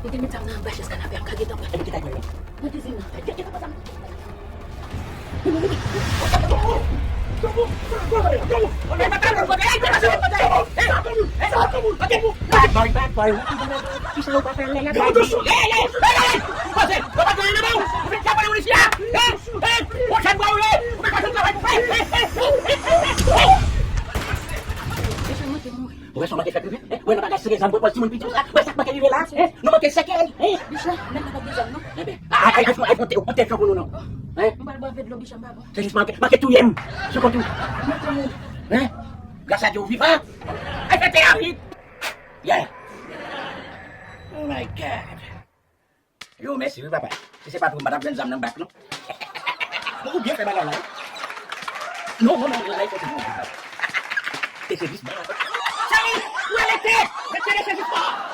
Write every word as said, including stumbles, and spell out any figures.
Ou te met zam nan anba chèz kanape a, m ka gentan pran. Epi ki kay mwen yo? Nan kizin nan. Gentan pran zam nan. Ou wè sa w manke fè, eh? Ou wè nan bagay sere zam, pran timoun piti sa? Ou wè sa k manke rive la? Eh, nou manke sèkèy, eh? Bicha, nèg la pa t gen zam, non? Enben, ay, ay, ay, fè yon tè fè pou nou, non? Eh? M pral bwè vè dlo, bicha, m pa bon. Se jis manke, manke touye m sou kont ou. Hein? Gras a Dye, ou vivan? Ay, fè tè a vit. Yeah. Oh my God. Yo, mèsi wi, papa. Si se pa pou m, pa t ap jwenn zam nan bak, non. Bon, ou byen fè bagay la, wi. Non, non, non, non, non, non. Te se jis bagay. Cheri, ou alète! Mèt cheri, se jis pa.